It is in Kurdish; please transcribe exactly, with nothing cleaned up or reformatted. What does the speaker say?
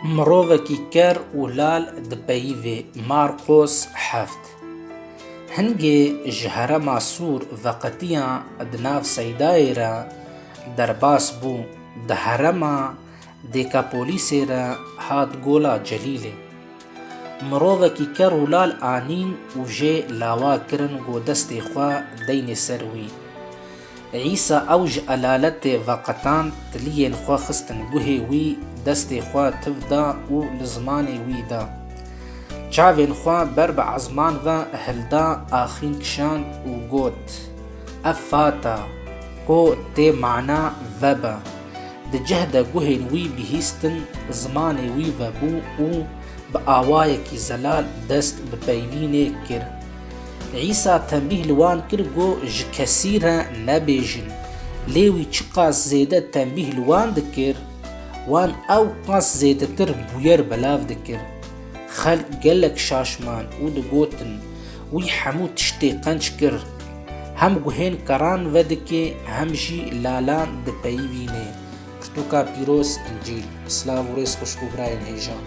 Mirovekî ker û lal dipeyivê. Marqos heft. Hingê ji herema Sûr veqetiya di nav Seydayê re derbas bû, di herema Dêkapolîsê re hat gola Celîlê. Mirovekî ker û lal anîn û jê lawa kirin ku destê xwe deynê ser wî. Îsa ew ji elaletê veqetand, tiliyên xwe xistin guhê wî, destê xwe tiv da û li zimanê wî da. Çavên xwe ber bi ezman ve hilda, axîn kişand û got, Efata, ku tê mana, vebe. Di cih de guhên wî bihîstin, zimanê wî vebû û bi awayekî zelal dest bi peyvînê kir. Îsa tembîh li wan kir ku ji kesî re nebêjin. Lê wî çiqas zêde tembîh li wan dikir, wan ew qas zêdetir bûyer belav dikir. Xelk gelek şaş man û digotin, Wî hemû tiştê qenc kir. Hem guhên keran vedike, hem jî lalan dipeyivîne. Pirtûka pîroz, Încîl. Silav û rêz xwişk û birayên hêja.